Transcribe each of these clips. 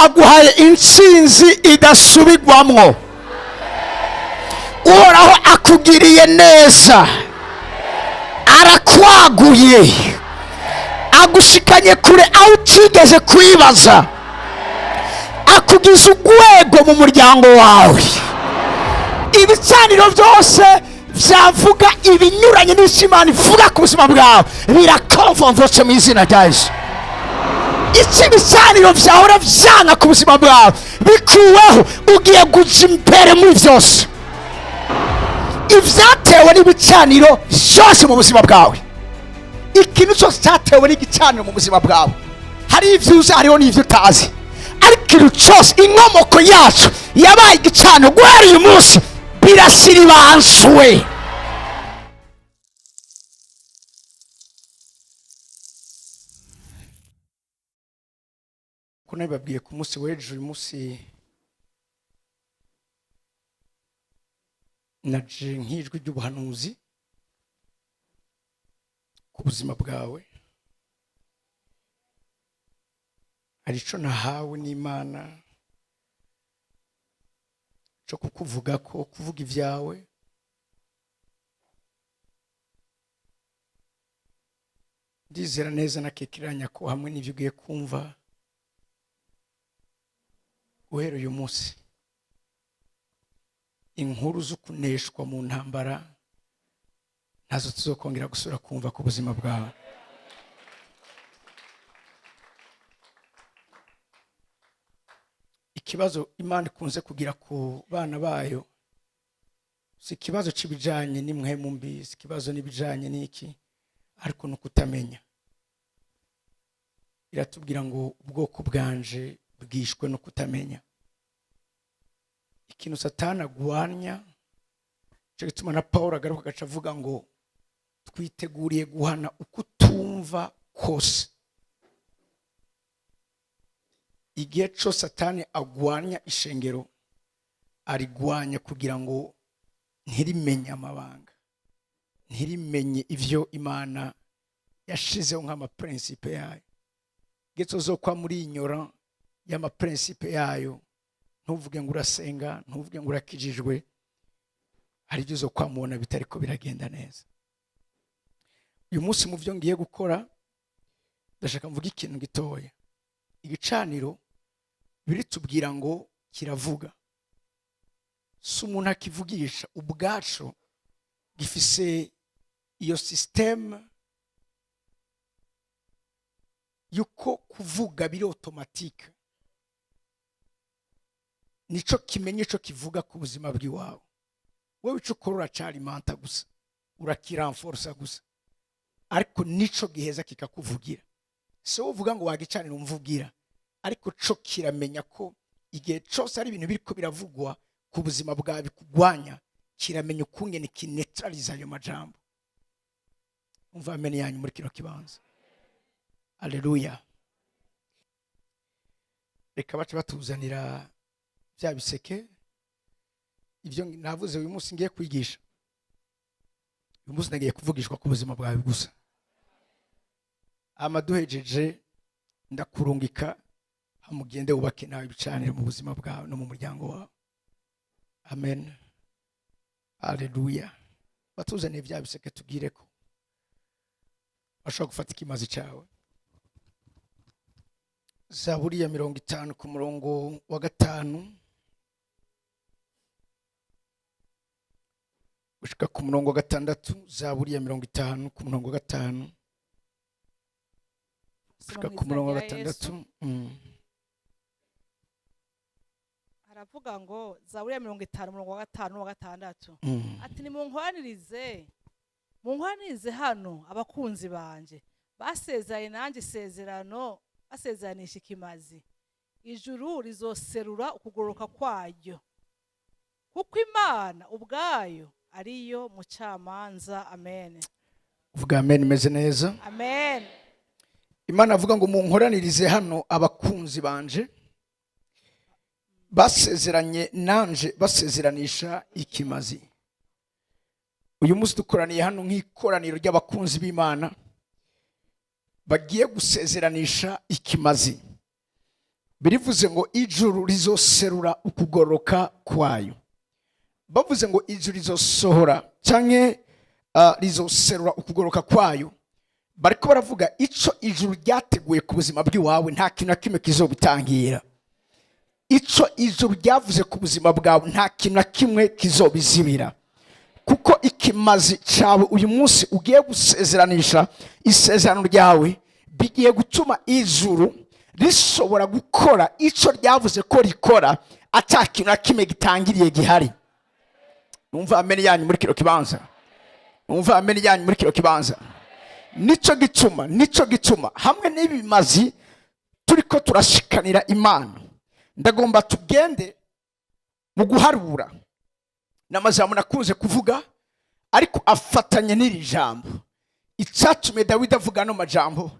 Aguhaye intsinzi idasubigwamwo. Uhoraho akugiriye neza, arakwaguye, agushikanye kure aho utigeze kwibaza, akugize urwego mu muryango wawe. Ibicaniro byose byavuga ibinyuranye n'icyo Imana ivuga ku buzima bwawe birakomvomvotse mu izina rya Yesu. Icyo ibicaniro byahora byanga ku buzima bwawe bikuweho, ugiye guca imbere muri byose. Ibyatewe n'ibicaniro byose mu buzima bwawe, ikintu cyose cyatewe n'igicaniro mu buzima bwawe, hari ibyo uzi, hariho n'ibyo utazi, ariko ikintu cyose inkomoko yacu yabaye igicaniro, guhera uyu munsi birasiribanzwe. Ko nabibabwiye ku munsi w'ejo, uyu munsi naje nk'ijwi ry'ubuhanuzi ku buzima bwawe. Hari icyo nahawe n'Imana cyo kukuvuga, ko kuvuga ibyawe. Ndizera neza nakekeranya ko hamwe n'ibyo ugiye kumva guhera uyu munsi, inkuru zo kuneshwa mu ntambara ntazo tuzokongera gusubira kumva ku buzima bwawe. Ikibazo Imana ikunze kugira ku bana bayo si ikibazo cy'ibijyanye n'impwemu mbi, si ikibazo n'ibijyanye n'iki, ariko ni ukutamenya. Iratubwira ngo ubwoko bwanje bwishwe no kutamenya. Ikintu Satani agwanya, cyo gituma na Paul agaruka agaca avuga ngo twiteguriye guhana ukutumva kose. Igihe cyose Satani agwanya ishengero, arigwanya kugira ngo ntirimenye amabanga, ntirimenye ibyo Imana yashizeho nk'amaprincipe yayo. Igihe zo kwa muri inyora y'amaprincipe yayo, ntuvuge ngo urasenga, ntuvuge ngo urakijijwe, hari ibyo zo kwamubona bitari ko biragenda neza. Uyu munsi mu byo ngiye gukora, ndashaka mvuga ikintu gitoya. Igicaniro biritubwira ngo kiravuga, si umuntu akivugisha ubwacu, gifise iyo système yuko kuvuga biri automatique, nico kimenya ico kivuga ku buzima bw'iwawe. Wowe ico ukora uracarimanta gusa, urakiranforsa gusa, ariko nico giheza kikakuvugira. Si wowe uvuga ngo wagicanira umvugira, ariko co kiramenya ko igihe cose ari ibintu biriko biravugwa ku buzima bwawe bikugwanya, kiramenya ukungene kinetraliza ayo majambo. Umva amene yanyu muri kino kibanza. Aleluya. Reka bace batuzanira bya biseke. Ibyo navuze uyu munsi ngiye kwigisha, uyu munsi nagiye kuvugishwa ku buzima bwawe gusa. Amaduhejeje ndakurungika hamugende wubake nawe ibicaniro mu buzima bwawe no mu muryango wawe. Amen. Aleluya. Batuzaniye bya biseke, tubwire ko bashobora gufata ikimazi cyawe. Zaburi ya 50 ku murongo wa 5 gushika ku murongo wa 6. Zaburi ya 50 ku murongo wa 5 gushika ku murongo wa 6. Haravuga ngo Zaburi ya 50 umurongo wa 5 n'uwa 6. Ati nimunkoranirize, munkoranirize hano abakunzi banje basezeranye nanjye isezerano, basezeranisha ikimazi. Ijuru rizoserura ukugororoka kwaryo, kuko Imana ubwayo ariyo mucamanza. Amen. Uvuga amen imeze neza. Amen. Imana avuga ngo munkoranirize hano abakunzi banje basezeranye nanje, basezeranisha ikimazi. Uyu munsi dukoraniye hano nk'ikoraniro ry'abakunzi b'Imana bagiye gusezeranisha ikimazi. Birivuze ngo ijuru rizoserura ukugoroka kwayo. Bavuze ngo ijuru rizosohora canke rizoserura ukugoroka kwayo, bariko baravuga ico ijuru ryateguye ku buzima bw'iwawe, nta kintu na kimwe kizobitangira. Ico ijuru ryavuze ku buzima bwawe, nta kintu na kimwe kizobizibira, kuko ikimazi cyawe uyu munsi ugiye gusezeranisha isezerano ryawe, bigiye gutuma ijuru rishobora gukora ico ryavuze ko rikora, ata kintu na kimwe gitangiriye gihari. Numva amen yanyu muri kino kibanza. Numva amen yanyu muri kino kibanza. Nico gituma hamwe n'ibimazi turiko turashikanira Imana, ndagomba tugende mu guharura n'amajambo nakunze kuvuga, ariko afatanye n'iri jambo. Icyatumye Dawidi avuga ano majambo,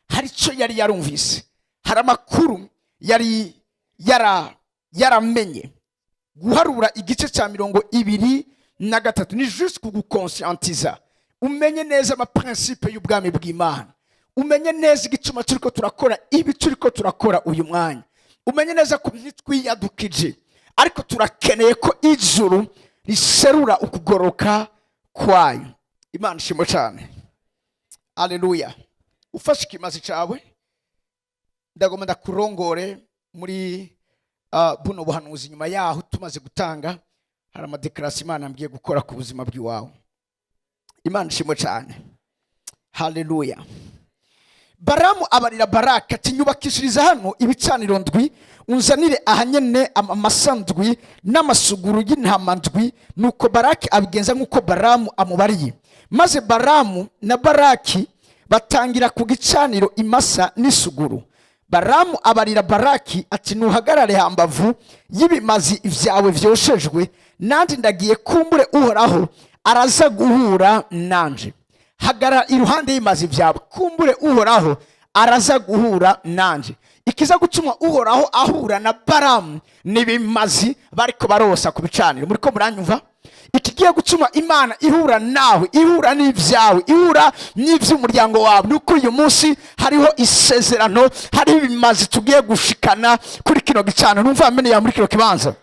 hari icyo yari yarumvise, hari amakuru yari yaramenye. Guharura igice cya 23 ni juste kugukonscientiza, umenye neza amaprincipe y'ubwami bw'Imana, umenye neza igituma turiko turakora ibi turiko turakora uyu mwanya, umenye neza ko ntitwiyadukije, ariko turakeneye ko ijuru riserura ukugoroka kwayo. Imana ishimwe cyane. Aleluya. Ufashe ikimazi cyawe, ndagomba ndakurongore muri buno buhanuzi. Nyuma yaho tumaze gutanga, hari amadéclaration Imana ambwiye gukora ku buzima bw'iwawe. Imana ishimwe cyane. Haleluya. Baramu abarira Baraki ati: "Nyubakishiriza hano ibicaniro ndwi, unzanire ahanyene amasa ndwi n'amasuguru y'intama ndwi." Nuko Baraki abigenza nk'uko Baramu amubariye, maze Baramu na Baraki batangira ku gicaniro imasa n'isuguru. Baramu abarira Baraki ati: "Nuhagarare hambavu y'ibimazi vyawe vyoshejwe, nanje ndagiye, kumbure Uhoraho araza guhura nanje. Hagarara iruhande y'ibimazi vyawe, kumbure Uhoraho araza guhura nanje." Ikiza gutuma Uhoraho ahura na Baramu n'ibimazi bariko barosa ku bicaniro. Muriko muranyumva? Ikigiye gutuma Imana ihura nawe, ihura n'ibyawe, ihura n'iby'umuryango wawe, ni uko uyu munsi hariho isezerano, hariho ibimazi tugiye gushikana kuri kino gicaniro. Numva amen ya muri kino kibanza.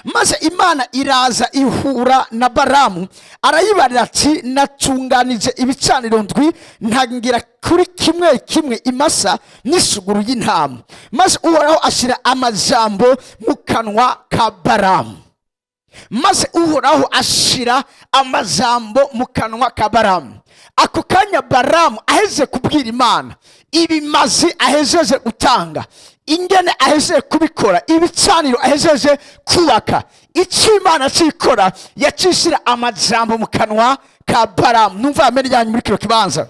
Maze Imana iraza ihura na Baramu, arayibarira ati: "Natunganije ibicaniro ndwi, ntangira kuri kimwe kimwe imasa n'isuguru y'intama." Maze Uhoraho ashyira amajambo mu kanwa ka Baramu. Maze Uhoraho ashira amajambo mu kanwa ka Baramu. Ako kanya Baramu aheze kubwira Imana ibimazi ahejeje gutanga, ingene ahejeje kubikora, ibicaniro ahejeje kubaka, icyo Imana cikora, yacishira amajambo mu kanwa ka Baramu. Numva amen yanyu muri kino kibanza.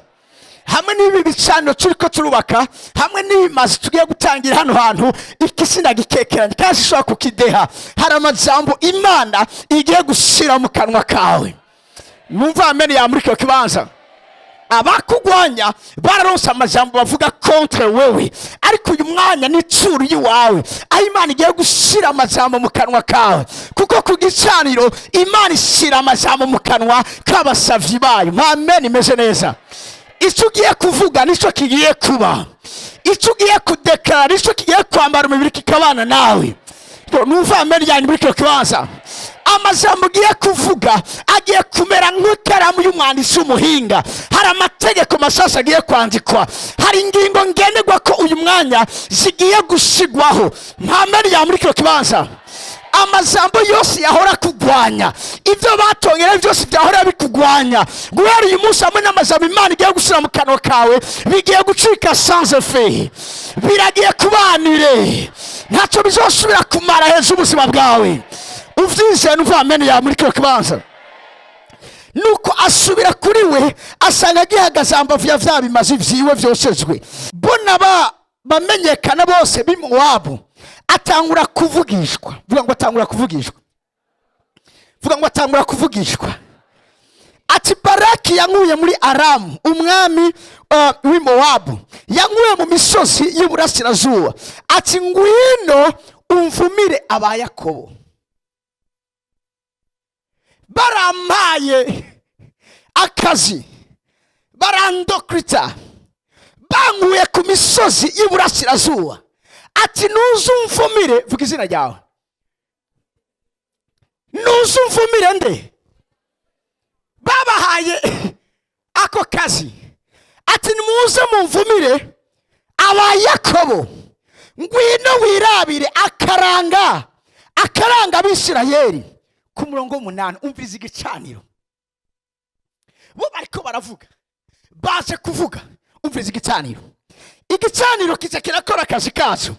Hamwe n'ibi bicaniro turiko turubaka, hamwe n'ibimazi tugiye gutangira hano hantu, iki sindagikekeranye kandi ishobora kukideha. Hari amajambo Imana igiye gushira mu kanwa kawe. Numva amen ya muri kino kibanza. Abakugwanya bararonse amajambo bavuga contre wewe, ariko uyu mwanya ni tour y'iwawe, aho Imana igiye gushira amajambo mu kanwa kawe, kuko ku gicaniro Imana ishyira amajambo mu kanwa k'abasavyi bayo. Amen imeze neza. Icyo ugiye kuvuga nicyo kigiye kuba, icyo ugiye kudekara nicyo kigiye kwambara umubiri kikabana nawe. Numva amen yanyu muri kino kibanza. Amajambo ugiye kuvuga agiye kumera nk'ikaramu y'umwanditsi w'umuhinga. Hari amategeko mashasha agiye kwandikwa, hari ingingo ngenderwa ko uyu mwanya zigiye gusigwaho. Amen ya muri kino kibanza. Amajambo yose yahora kugwanya, ibyo batongera byose byahora bikugwanya, guhera uyu munsi hamwe n'amajambo Imana igiye gushyira mu kanwa kawe, bigiye gucika sans effet, biragiye kubanire, ntacyo bizosubira kumara heza ubuzima bwawe. Uvyizeye, numva amen ya muri kino kibanza. Nuko asubira kuri we, asanga agihagaze hambavu ya vya bimazi vyiwe vyoshejwe. Bona ba bamenyekana bose b'Imowabu, atangura kuvugishwa. Vuga ngo atangura kuvugishwa. Vuga ngo atangura kuvugishwa. Ati: "Baraki yankuye muri Aramu, umwami w'Imowabu, yankuye mu misozi y'uburasirazuba, ati: 'Ngwino umvumire aba Yakobo.'" Barampaye akazi, barandocruta, bankuye ku misozi y'iburasirazuba, Ati: "Nuze umvumire." Vuga izina ryawe. Nuze umvumire nde? Babahaye ako kazi, ati: "Nimuze mumvumire aba Yakobo." Ngwino wirabire akaranga, akaranga Abisirayeli. Ku murongo w'umunani, umviriza igicaniro. Bo bariko baravuga, baje kuvuga. Umviriza igicaniro. Igicaniro kiza kirakora akazi kacu.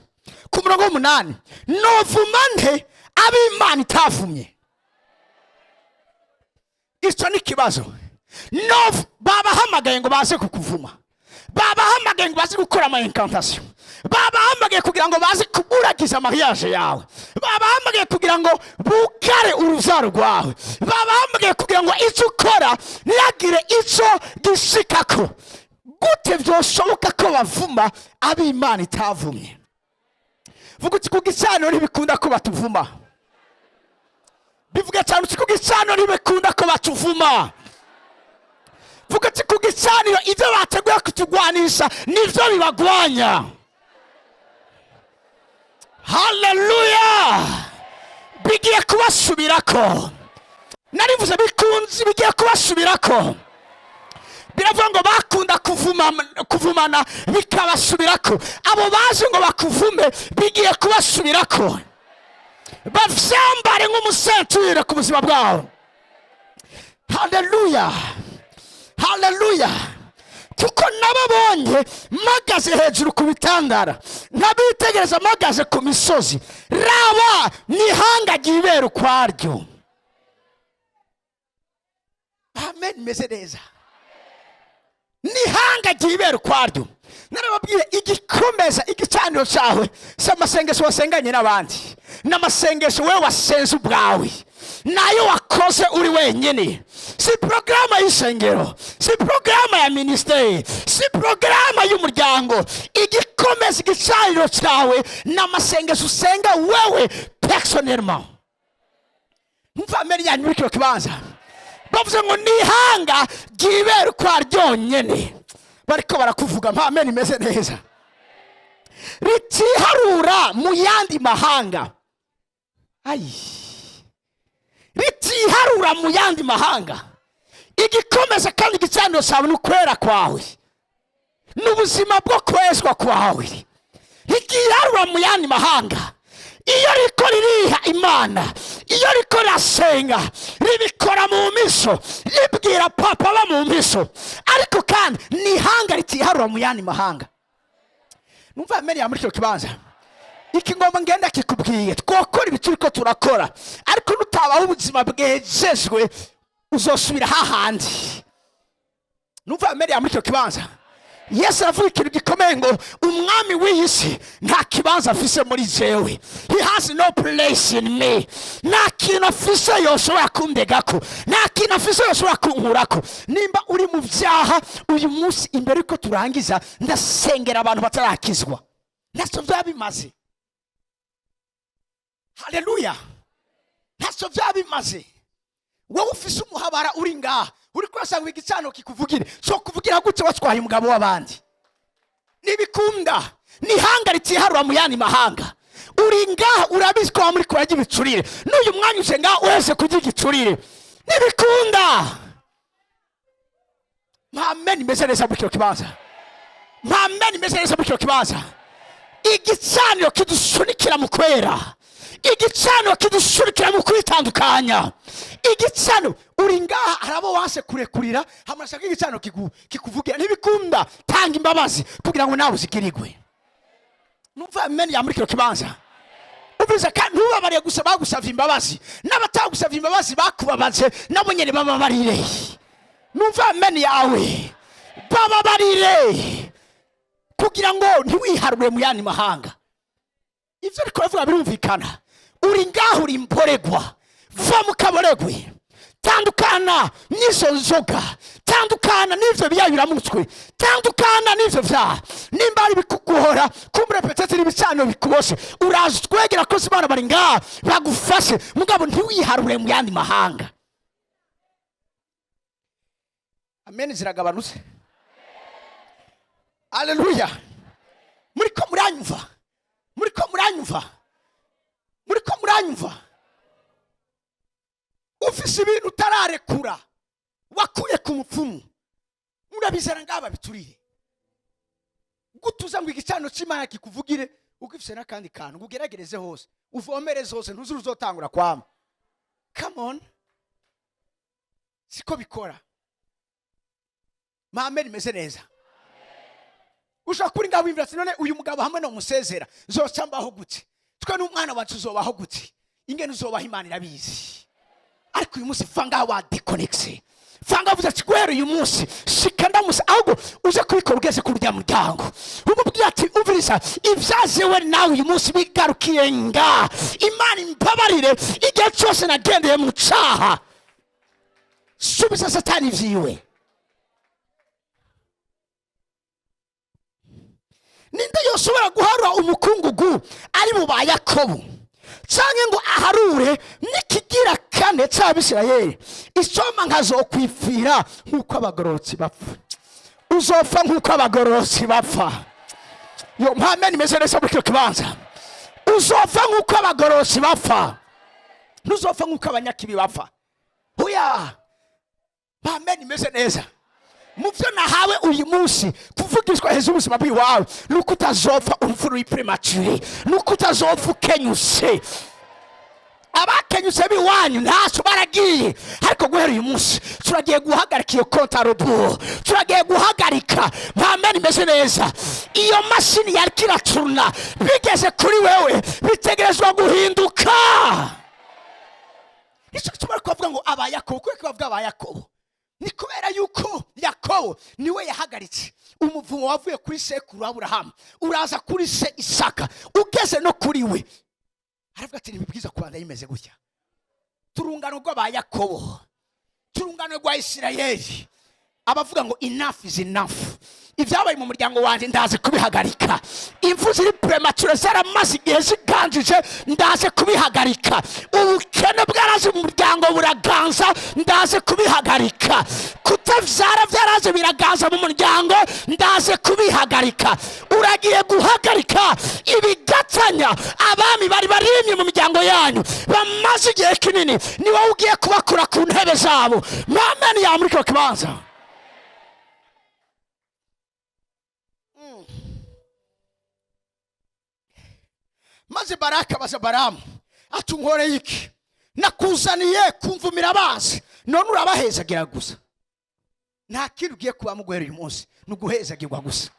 Ku murongo w'umunani: "Novuma nte ab'Imana itavumye?" Icyo ni ikibazo. No babahamagaye ngo baze kukuvuma, babahamagaye ngo baze gukora ama incantation, babahamagaye kugira ngo baze kuburagiza mariage yawe, babahamagaye kugira ngo bugare urubyaro rwawe, babahamagaye kugira ngo icyo ukora ntihagire icyo gishikako. Gute byoshoboka ko bavuma ab'Imana itavumye? Vuga uti: "Ku gicaniro ntibikunda ko batuvuma." Bivuga cyane uti: "Ku gicaniro ntibikunda ko batuvuma." Vuga ati: "Ku gicaniro ibyo bateguye kutugwanisha nibyo bibagwanya." Haleluya! Bigiye kubasubirako. Narivuze bikunze, bigiye kubasubirako. Biravuga ngo bakunda kuvumana, bikabasubirako. Abo bazi ngo bakuvume, bigiye kubasubirako, bavyambare nk'umusenture ku buzima bwabo. Haleluya, haleluya! Kuko nababonye mpagaze hejuru ku bitandara, nkabitegereza mpagaze ku misozi. Raba, n'ihanga ryibera ukwaryo. Amen, meze neza. N'ihanga ryibera ukwaryo. Narababwiye, igikomeza igicaniro cyawe si amasengesho wasenganye n'abandi, ni amasengesho wowe wasenze ubwawe, nayo wakoze uri wenyine. Si porogaramu y'isengero, si porogaramu ya minisiteri, si porogaramu y'umuryango. Igikomeza igicaniro cyawe ni amasengesho usenga wewe personnellement. Mva amen yanyu muri kino kibanza. Bavuze ngo n'ihanga ryibera ukwa ryonyene. Bariko barakuvuga. Mpa amen imeze neza. Ritiharura mu yandi mahanga. Ayi, ritiharura mu yandi mahanga. Igikomeza kandi igicaniro cyawe ni ukwera kwawe, n'ubuzima bwo kwezwa kwawe. Ntigiharura mu yandi mahanga. Iyo riko ririha Imana, iyo riko rirasenga, ribikora mu miso, ribwira papa aba mu miso. Ariko kandi ni ihanga ritiharura mu yandi mahanga. Numva amen muri icyo kibanza. Iki ngomba ngenda kikubwiye: twokora ibi turiko turakora, ariko nutabaho ubuzima bwejejwe, uzosubira hahandi. Numva amen muri icyo kibanza. Yesu aravuga ikintu gikomeye ngo umwami w'iyi si nta kibanza afise muri jewe. He has no place in me. Nta kintu afise yoshobora kundegako, nta kintu afise yoshobora kunkurako. Nimba uri mu byaha uyu munsi, imbere yuko turangiza ndasengera abantu batarakizwa. Ntacyo byaba bimaze. Haleluya! Ntacyo byaba bimaze. Wowe ufise umuhabara uri ngaha, uri kurasanga igicaniro kikuvugire, so kuvugira gute watwaye umugabo w'abandi? Ntibikunda. Nihanga ritiharura mu yandi mahanga. Uri ngaha, urabizi ko muri kurarya ibicurire. N'uyu mwanya uje ngaha wese kurya igicurire, ntibikunda. Amen imeze neza muri kino kibanza. Amen imeze neza muri kino kibanza. Igicaniro kidusunikira mu kwera, igicaniro kidusunikira mu kwitandukanya. Igicaniro, uri ngaha, hari abo wanse kurekurira, hamurashaka igicaniro kikuvugira, ntibikunda. Tanga imbabazi kugira ngo nawe uzigirirwe. Numva amen ya muri kino kibanza. Uvuze kandi ntubabariye gusa bagusavye imbabazi, n'abatagusavye imbabazi bakubabaje nabo nyene bababarire. Numva amen yawe. Bababarire kugira ngo ntiwiharure mu yandi mahanga. Ivyo ariko baravuga birumvikana. Uri ngaho, uri imboregwa, va mu kaboregwe, tandukana n'izo nzoga, tandukana n'ivyo biyayuramutwe, tandukana n'ivyo vyaha. Nimba ari bikuguhora kumbure, peut-être n'ibicaniro bikuboshe, uraza twegera ko Imana bari ngaha bagufashe. Mugabo ntiwiharure mu yandi mahanga. Amen ziragabanutse. Aleluya! Muriko muranyumva? Muriko muranyumva? Muriko muranyumva? Ufise ibintu utararekura wakuye ku mupfumu, murabizana ngaba biturire. Gutuza ngo igicaniro cy'Imana kikuvugire, ugifise n'akandi kantu ngo ugeragereze hose, uvomereze hose, ntuzi uzotangura kwama. Come on, siko bikora. Mame rimeze neza. Ushobora kuri ngaho wimvira ati: "None uyu mugabo hamwe no musezera zoca mbaho gute? Twe n'umwana wacu uzobaho gute?" Ingene uzobaho Imana irabizi, ariko uyu munsi va ngaho wa déconnecté, va ngaho uvuze ati: "Guhera uyu munsi shika ndamusa." Ahubwo uze kubikora ugeze kuri urya muryango, umubwira ati: "Umviriza, ibyazewe nawe uyu munsi bigarukiye nga. Imana imbabarire igihe cyose nagendeye mu caha. Subiza Satani vyiwe." Ninde yoshobora guharura umukungugu ari mu ba Yakobo, canke ngo aharure n'ikigira kane c'Abisirayeli? Icoma nkazokwipfira nk'uko abagororotsi bapfa. Uzopfa nk'uko abagororotsi bapfa. Yo mpame nimeze neza muri kino kibanza. Uzopfa nk'uko abagororotsi bapfa, ntuzopfa nk'uko abanyakibi bapfa. Oya, mpame nimeze neza. Mu byo nahawe uyu munsi kuvugishwa heza ubuzima bw'iwawe, nuko utazopfa urupfu ruri prématuré, nuko utazopfa ukenyutse. Abakenyutse b'iwanyu ntacyo baragiye, ariko guhera uyu munsi turagiye guhagarika iyo compte à rebours, turagiye guhagarika. Mpamene imeze neza. Iyo mashini yariko iraturuna, bigeze kuri wewe bitegerezwa guhinduka. Nicyo gituma ariko bavuga ngo aba Yakobo. Kubera ko bavuga aba Yakobo, ni kubera yuko Yakobo niwe yahagaritse umuvumo wavuye kuri sekuru Aburahamu, uraza kuri se Isaka, ugeze no kuri we. Aravuga ati: "Ntibibwiza kubanza bimeze gutya." Turungano rw'aba Yakobo, turungano rwa Isirayeli, abavuga ngo: "Enough is enough. Ibyabaye mu muryango wanjye ndazi kubihagarika. Impfu ziri prématurées zaramaze igihe ziganjije, ndaze kubihagarika. Ubukene bwaraje mu muryango buraganza, ndaze kubihagarika. Kutabyara byaraje biraganza mu muryango, ndaze kubihagarika." Uragiye guhagarika ibigatanya abami bari barimye mu miryango yanyu bamaze igihe kinini. Ni wowe ugiye kubakura ku ntebe zabo. Mwameni ya muri kino kibanza. Maze Baraka abaza Baramu ati: "Unkoreye iki? Nakuzaniye kumvumira abanzi, none urabahezagira gusa." Nta kintu ugiye kubamo guhera uyu munsi, ni uguhezagirwa gusa,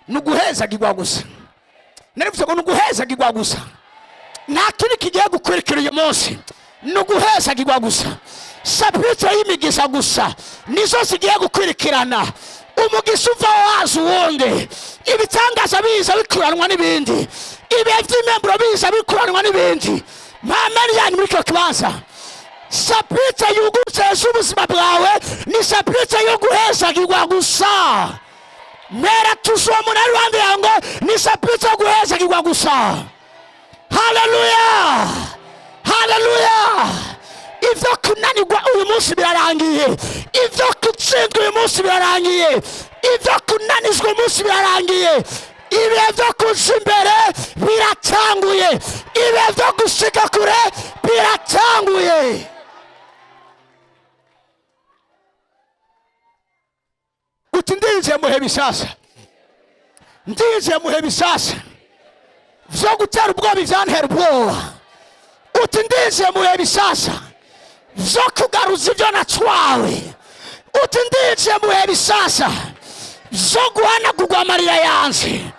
ni uguhezagirwa gusa. Narivuze ngo ni uguhezagirwa gusa. Nta kindi kigiye gukurikira uyu munsi, ni uguhezagirwa gusa. Chapitre y'imigisha gusa nizo zigiye gukurikirana. Umugisha uva waza uwundi, ibitangaza biza bikuranwa n'ibindi, ibihe by'imemburo biza bikuranwa n'ibindi. Mpameni yanyu muri kino kibanza. Chapitre yugurutse z'ubuzima bwawe ni chapitre yo guhezagirwa gusa. Mera tuzi uwo muntu ari iruhande yawe ngo ni chapitre yo guhezagirwa gusa. Haleluya, haleluya! Ibyo kunanirwa uyu munsi birarangiye, ibyo gutsindwa uyu munsi birarangiye, ibyo kunanizwa uyu munsi birarangiye. Ibihe byo kuja imbere biratanguye, ibihe byo gushika kure biratanguye. Uti: "Ndinjiye muhe bishasha, ndinjiye muhe bishasha vyo gutera ubwoba ivyantera ubwoba." Uti: "Ndinjiye muhe bishasha vyo kugaruza ivyo natwawe." Uti: "Ndinjiye muhe bishasha vyo guhanagurwa amarira yanje."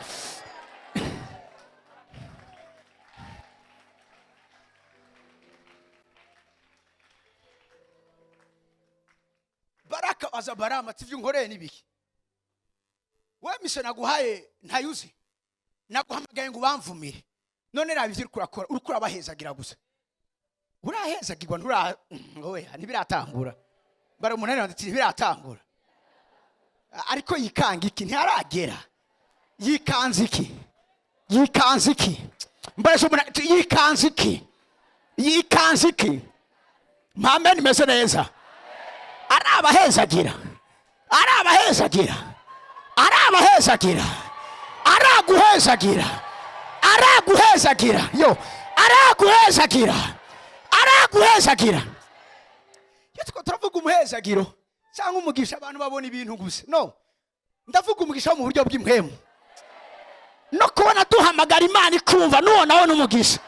Baraka aza Baramu ati: "Ivyo unkoreye n'ibiki? We mission naguhaye ntayuzi? Naguhamagaye ngo ubamvumire, none raba ivyo uriko urakora, uriko urabahezagira gusa." Urahezagirwa, ntura oya, ntibiratangura. Bara umunani ati: "Ntibiratangura." Ariko yikanga iki? Ntiharagera. Yikanze iki? Yikanze iki? Mbaresha umuntu ati: "Yikanze iki? Yikanze iki?" Mpambe nimeze neza. Arabahezagira, arabahezagira, arabahezagira, araguhezagira. Araguhezagira yo, araguhezagira, araguhezagira. Iyo two turavuga umuhezagiro cyangwa umugisha, abantu babona ibintu gusa. No ndavuga umugisha wo mu buryo bw'impwemu, no kubona duhamagara Imana ikumva, n'uwo nawo n'umugisha.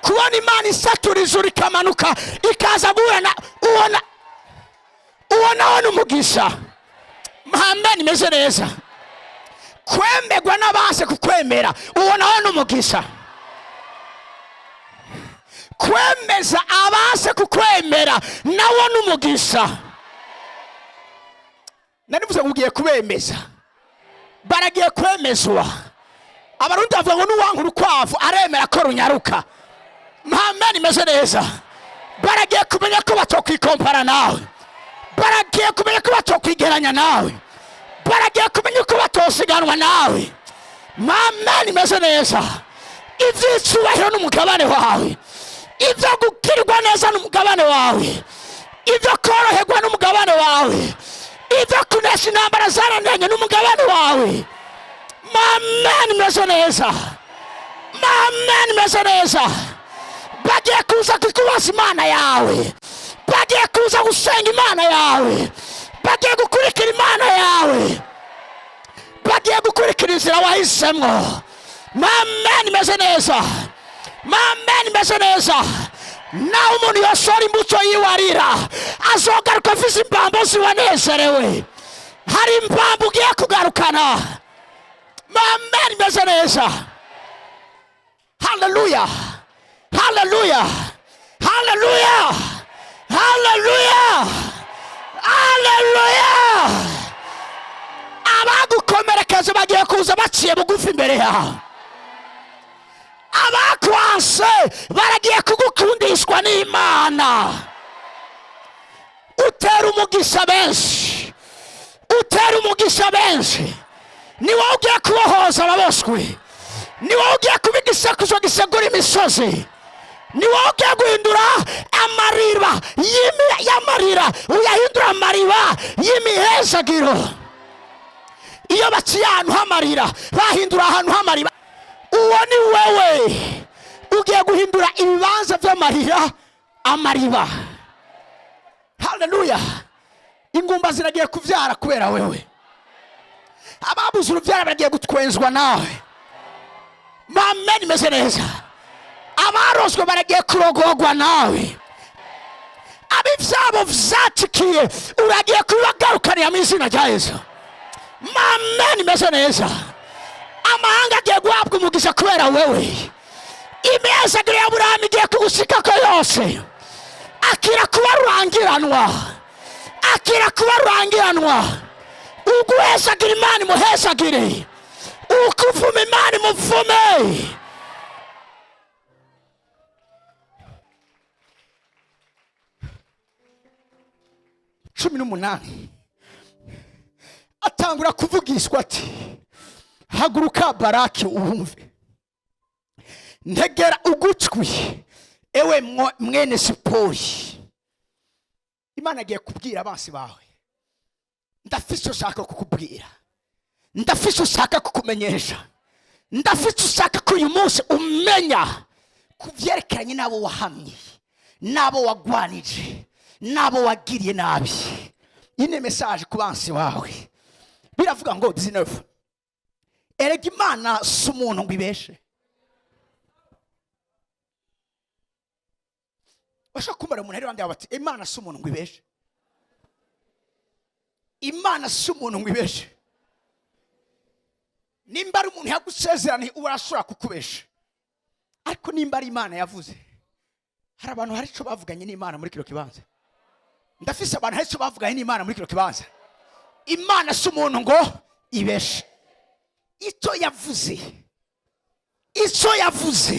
Kubona Imana isatura ijuru ikamanuka ikaza guhura na ubona, uwo nawo n'umugisha. Mpambe nimeze neza. Kwemerwa n'abase kukwemera, uwo nawo n'umugisha. Kwemeza abase kukwemera nawo n'umugisha. Narivuze ngo ugiye kubemeza, baragiye kwemezwa. Abarundi bavuga ngo n'uwanka urukwavu aremera ko runyaruka. Mpambe nimeze neza. Baragiye kumenya ko batokwikompara nawe, baragiye kumenya ko batokwigeranya nawe, baragiye kumenya ko batosiganwa nawe. Mpambe nimeze neza. Iby'icyubahiro n'umugabane wawe, ibyo gukirwa neza n'umugabane wawe, ibyo koroherwa n'umugabane wawe, ibyo kunesha intambara zaraniranye n'umugabane wawe. Mpambe nimeze neza, mpambe nimeze neza. Bagiye kuza kukubaza Imana yawe, bagiye kuza gusenga Imana yawe, bagiye gukurikira Imana yawe, bagiye gukurikira inzira wahisemo. Mpambe nimeze neza, mpambe nimeze neza. Nawe umuntu yosora imbuto yiwe arira, azogaruka afise imbambo ziwanezerewe. Hari imbambo ugiye kugarukana. Mpambe nimeze neza. Haleluya, haleluya, haleluya, haleluya, haleluya. Abagukomerekeje bagiye kuza baciye bugufi imbere yawe. Abakwanse baragiye kugukundishwa n'Imana. Utera umugisha benshi, utera umugisha benshi. Ni wowe ugiye kubohoza ababoswe, ni wowe ugiye kuba igisekuzo gisegura imisozi, ni wowe ugiye guhindura amariba y'amarira uyahindura amariba y'imihezagiro. Iyo baciye ahantu h'amarira bahindura ahantu h'amariba. Uwo ni wewe ugiye guhindura ibibanza by'amarira amariba. Haleluya. Ingumba ziragiye kubyara kubera wewe, ababuze urubyaro bagiye gutwenzwa nawe. Mame nimeze neza. Abarozwe baragiye kurogogwa nawe. Abivyabo vyacikiye uragiye kubagarukanira mu izina rya Yesu. Mame nimeze neza. Amahanga agiye guhabwa umugisha kubera wewe. Imihezagiro ya Aburahamu igiye kugushikako yose. Akira kuba rurangiranwa, akira kuba rurangiranwa. Uguhezagira Imana imuhezagire, ukuvuma Imana imuvume. 18 atangura kuvugishwa ati: haguruka Baraki uwumve, ntegera ugutwi ewe mwene Sipori. Imana agiye kubwira abansi bawe, ndafise ushaka kukubwira, ndafise ushaka kukumenyesha, ndafise ushaka ko uyu munsi umenya ku vyerekeranye n'abo wahamye, n'abo wagwanije, n'abo wagiriye nabi. Iyi ni message ku bansi bawe. Biravuga ngo 19, erega Imana si umuntu ngo ibeshe. Bashobora kumara umuntu ari bandi bati Imana si umuntu ngo ibeshe, Imana si umuntu ngo ibeshe. Nimba ari umuntu yagusezeraniye uba arashobora kukubesha, ariko nimba ari Imana yavuze, hari abantu hari ico bavuganye n'Imana muri kino kibanza. Ndafise abantu hari ico bavuganye n'Imana muri kino kibanza. Imana si umuntu ngo ibeshe. Icyo yavuze, icyo yavuze,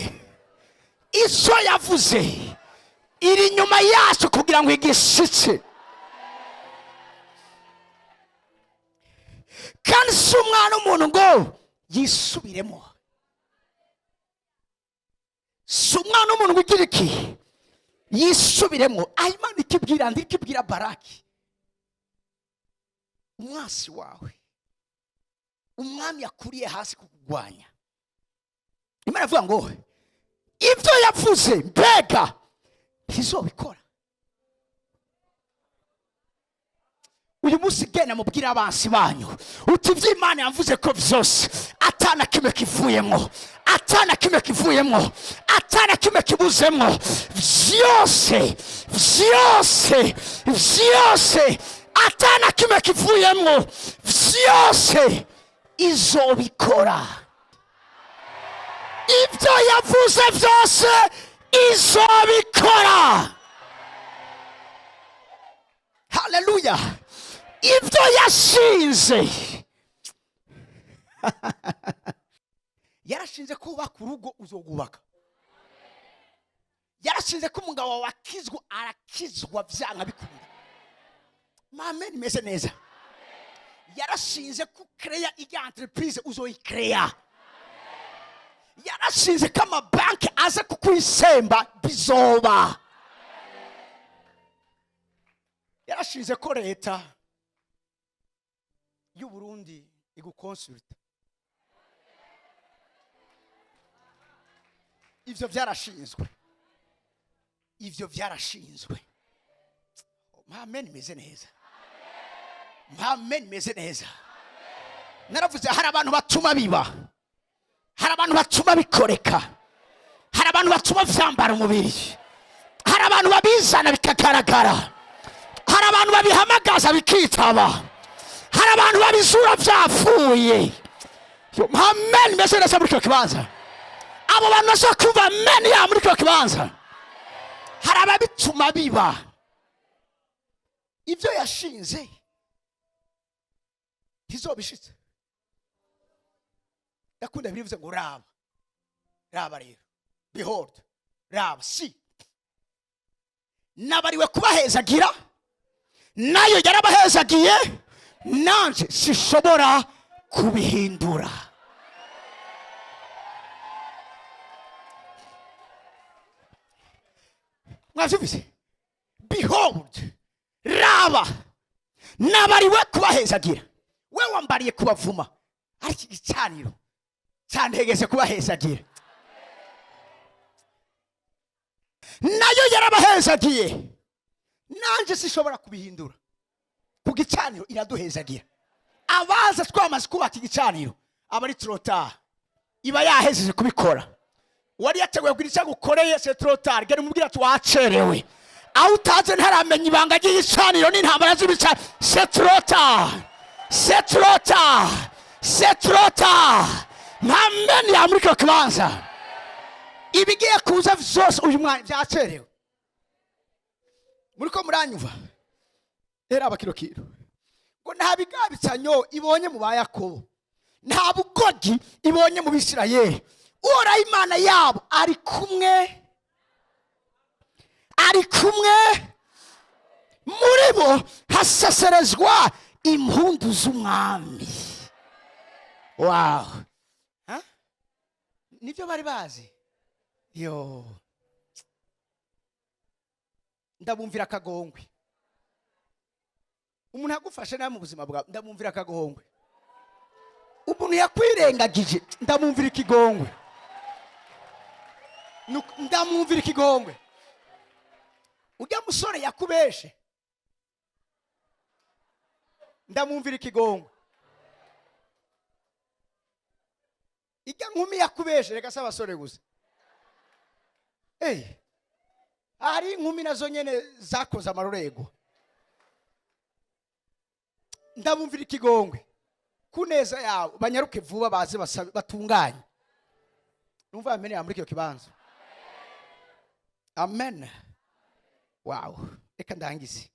icyo yavuze iri inyuma yacu kugira ngo igishitse. Kandi si umwana w'umuntu ngo yisubiremo, si umwana w'umuntu ngo ugire iki yisubiremo. Aho Imana ikibwira ndi ikibwira Baraki, umwasi wawe, umwami yakuriye hasi kukugwanya, Imana ivuga ngo ibyo yavuze mbega ntizobikora. Uyu munsi genda mubwire abansi banyu uti ibyo Imana yavuze ko byose atana kimwe kivuyemo, atana kimwe kivuyemo, atana kimwe kibuzemo, byose byose byose, atana kimwe kivuyemo, byose izobikora. Ibyo yavuze byose izobikora. Haleluya. Ibyo yashinze, yarashinze kubaka urugo, uzogubaka. Yarashinze ko umugabo wawe akizwa, arakizwa byanga bikunda. Mame nimeze neza. Yarashinze ko creya ijya entreprise, uzoyikreya. Yarashinze ko amabanki aza kukwisemba, bizoba. Yarashinze ko leta y'u Burundi igukonsulta, ivyo byarashinzwe, ivyo byarashinzwe. Mame nimeze neza, mame nimeze neza. Naravuze hari abantu batuma biba, hari abantu batuma bikoreka, hari abantu batuma vyambara umubiri, hari abantu babizana bikagaragara, hari abantu babihamagaza bikitaba, hari abantu babizura vyapfuye. Amen meze neza muri kino kibanza. Abo bantu bashobora kumva amen ya muri kino kibanza. Hari ababituma biba. Ibyo yashinze ntizobishitse. Ndakunda birivuze ngo raba, raba rero, behold, raba, si nabariwe kubahezagira, nayo yarabahezagiye, nanje sishobora kubihindura. Mwavyumvise? Behold, raba, nabariwe kubahezagira. We wambariye kubavuma, ariko igicaniro cyantegese kubahezagira. Nayo yarabahezagiye, nanje sishobora kubihindura. Ku gicaniro iraduhezagira. Abaza twamaze kubaka igicaniro aba ari trop tard, iba yahejeje kubikora. Wari yateguye kugira icyo agukoreye, c'est trop tard. Genda umubwire ati wacerewe. Aho utaze ntaramenya ibanga ry'igicaniro n'intambara z'ibicaniro, c'est trop tard, c'est trop tard, c'est trop tard. Nta meni ya muri kino kibanza. Ibigiye kuza vyose uyu mwanya byacerewe. Muriko muranyumva? Rero aba kino kintu ngo nta bigabicanyo ibonye mu ba Yakobo, nta bugoryi ibonye mu Bisirayeli. Uhoraho Imana yabo ari kumwe, ari kumwe muri bo, haseserezwa impundu z'umwami. Wow. Ha? Nibyo bari bazi. Yo, ndabumvira akagongwe. Umuntu agufashe nawe mu buzima bwawe, ndamwumvira akagongwe. Umuntu yakwirengagije, ndamwumvira ikigongwe. Ndamwumvira ikigongwe. Ujya musore yakubeshe, ndamwumvira ikigongwe. Ijya nkumi yakubeshe, reka si abasore gusa. Hari inkumi nazo nyene zakoze amarorego, ndabumvira ikigongwe. Ku neza yawe banyaruke vuba, baze basabe batunganye. Numva amen ya muri kino kibanza. Amen. Wow, reka ndangize.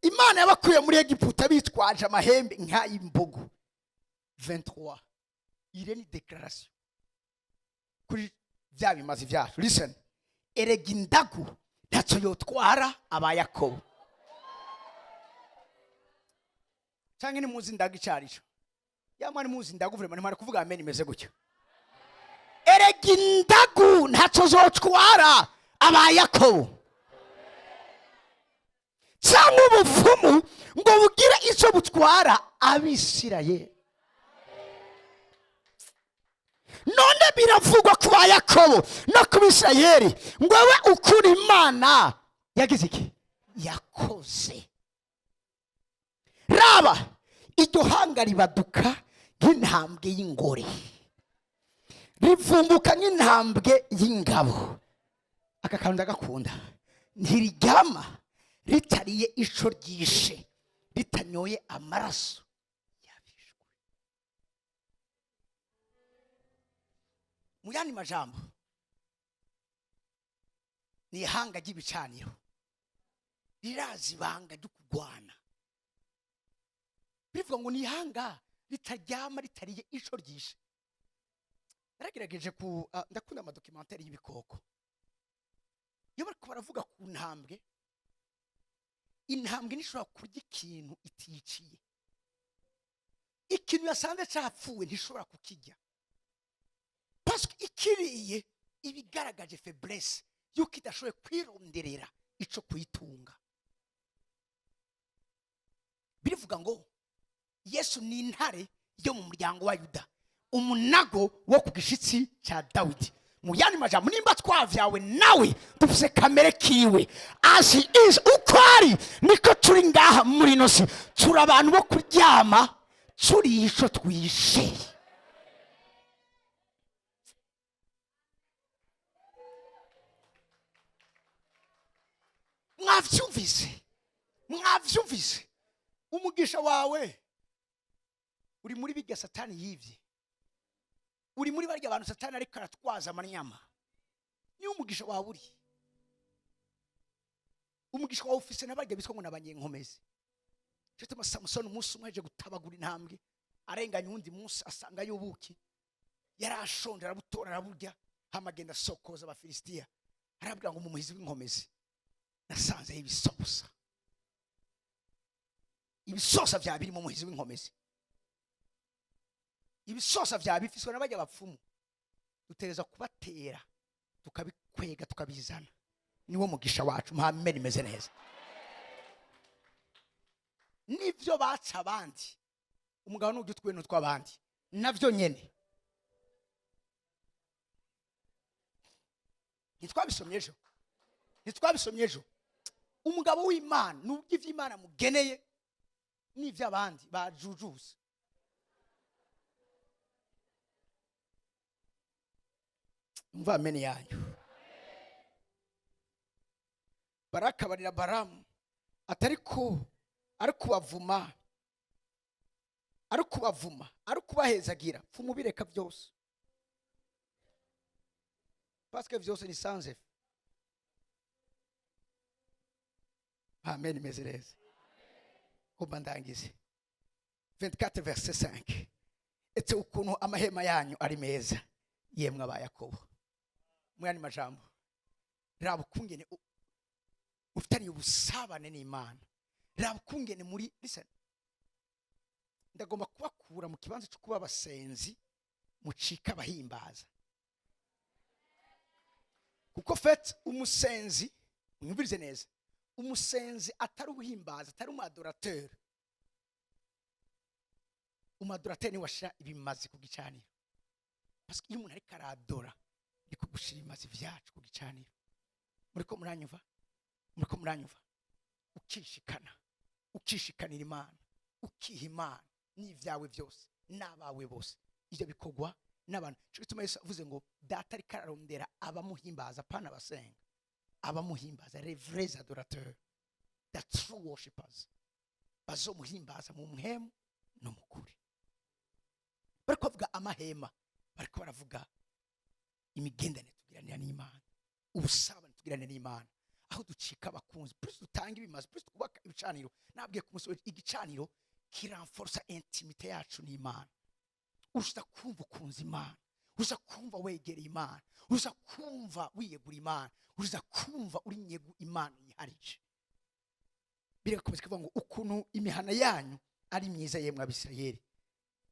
Imana yabakuye muri Egiputa bitwaje amahembe nk'ay'imbogo. 23 ire ni declaration kuri bya bimazi byacu. Listen, erega indagu ntacyo yotwara aba Yakobo. Canke nimuzi indagu ico arico? Yamwe nimuzi indagu vraiment, ntimwari kuvuga amen imeze gutyo. Erega indagu ntacyo zotwara aba Yakobo, cyangwa ubupfumu ngo bugire icyo butwara Abisirayeli. None biravugwa ku ba Yakobo no ku Bisirayeli ngo we ukuri Imana yagize iki? Yakoze. Raba, iryo hanga ribaduka nk'intambwe y'ingore, rivumbuka nk'intambwe y'ingabo. Aka kantu ndagakunda. Ntiriryama ritariye ico ryishe, ritanyoye amaraso yabishwe. Mu yandi majambo, ni ihanga ry'ibicaniro, rirazi ibanga ryo kurwana. Bivuga ngo ni ihanga ritaryama ritariye ico ryishe. Naragerageje ku ndakunda ama documentaires y'ibikoko. Iyo bariko baravuga ku ntambwe, intambwe ntishobora kurya ikintu iticiye. Ikintu yasanze capfuye ntishobora kukirya, parce que ikiriye iba igaragaje faiblesse yuko idashoboye kwironderera ico kuyitunga. Birivuga ngo Yesu ni intare yo mu muryango wa Yuda, umunago wo ku gishitsi cya Dawidi. Mu yandi majambo, nimba twavyawe nawe, dufise kamere kiwe. As he is, uko ari niko turi ngaha muri ino si. Turi abantu bo kuryama turiye ico twishe. Mwavyumvise? Mwavyumvise? Umugisha wawe uri muri bijya Satani yivye, uri muri barya bantu Satani ariko aratwaza amanyama. Niyo umugisha wawe uri. Umugisha wawe ufise n'abarya bitwa ngo n'abanyenkomezi. Cyo tuma Samusoni umunsi umwe aje gutabagura intambwe, arenganya uwundi munsi asanga y'ubuki, yari ashonje, arabutora, araburya, hama agenda asokoza Abafilisitiya, arabwira ngo mu muhizi w'inkomezi nasanzeho ibisosa. Ibisosa vya biri mu muhizi w'inkomezi, ibisosa vya bifiswe n'abajya bapfumu. Dutereza kubatera, tukabikwega, tukabizana. Niwo mugisha wacu. Muhamere imeze neza nivyo baca abandi. Umugabo n'ujya utwenu tw'abandi navyo nyene. Ntitwabisomye ejo? Ntitwabisomye ejo? Umugabo w'Imana nubwo ivy'Imana mugeneye n'ivy'abandi bajujuza. Umva amene yanyu. Barakabarira Baramu atari ko ari kubavuma, ari kubavuma, ari kubahezagira, pfumubireka byose, parce que vyose ni sans effet. Amen, imeze neza. Kumba ndangize 24 verset 5. Etse ukuntu amahema yanyu ari meza, yemwe aba Yakobo. Mu yandi majambo, raba ukungene ufitaniye ubusabane n'Imana. Raba ukungene muri, listen, ndagomba kubakura mu kibanza cyo kuba abasenzi, mucika abahimbaza. Kuko fait umusenzi, mwumvirize neza, umusenzi atari ubuhimbaza, atari umu adorateur. Umu adorateur niwe washira ibimazi ku gicaniro, parce que iyo umuntu ariko aradora ni kugushira ibimazi vyacu ku gicaniro. Muriko muranyumva? Muriko muranyumva? Ukishikana, ukishikanira Imana, ukiha Imana n'ivyawe byose n'abawe bose. Ivyo bikorwa n'abantu. Cyo gituma Yesu avuze ngo Data ariko ararondera abamuhimbaza, apana abasenga, abamuhimbaza, les vrais adorateurs, the true worshipers, bazomuhimbaza mu mpwemu no mu kuri. Bariko bavuga amahema, bariko baravuga imigenderanire tugiranira n'Imana, ubusabane tugiranira n'Imana, aho ducika abakunzi. Plus dutanga ibimazi, plus twubaka ibicaniro. Nabwiye ku munsi w'ejo, igicaniro kiranforsa intimité yacu n'Imana. Uza kumva ukunze Imana, uza kumva wegereye Imana, uza kumva wiyegura Imana, uza kumva uri nyegu Imana yiharije. Birakomeza kuvuga ngo ukuntu imihana yanyu ari myiza, yemwe Abisirayeli,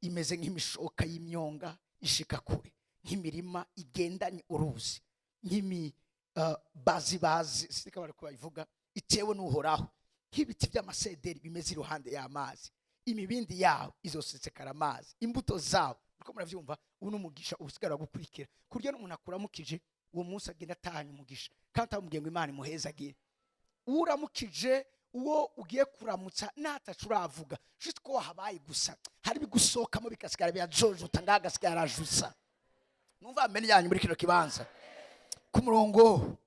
imeze nk'imishoka y'imyonga ishika kure, nk'imirima igendanye uruzi, nk'imi bazibazi, sika bari bayivuga, itewe n'Uhoraho, nk'ibiti by'amasederi bimeze iruhande y'amazi. Imibindi yawo izosesekara amazi, imbuto zawo. Ko muravyumva? Ubu ni umugisha usigara gukurikira kurya n'umuntu akuramukije uwo munsi, agenda atahanye umugisha kandi atamubwiye ngo Imana imuhezagire. Uramukije uwo ugiye kuramutsa natacu uravuga, juste ko wahabaye gusa, hari ibigusohokamo bigasigara birajojota ngaha, agasigara arajusa. Numva amene yanyu muri kino kibanza. Ku murongo